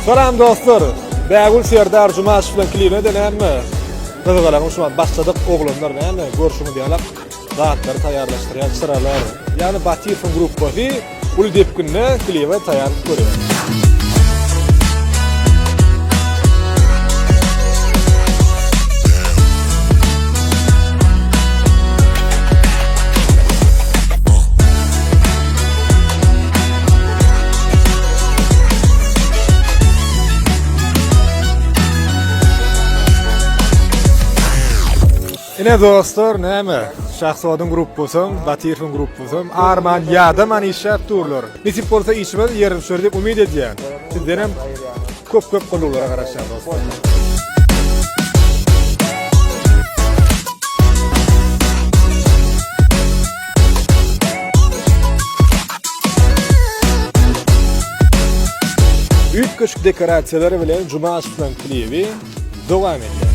Salam dostlar. Bägül Serdar Jumaşew bilen klibine-de näme? Gyzgalaňy şu wagt başladyk. Oglanlar näme? Görşüňiz ýalak zatlary taýýarlaşdyrýar, çyralar. Ýagny Batyrowyň gruppasy uly depginde klibe taýýarlyk görýär. Ine dostlar näme? Şahsodyň gruppasam, Batyrowyň gruppasam arman ýadaman işläp durlar. Nesip bolsa işimiz ýerine düşer diýip umyt edýän. Sizdenem köp köp goldawlara garaşýan dostlar. Üýtgeşik dekorasiýalar bilen Jumaşewiň klibi dowam edýär.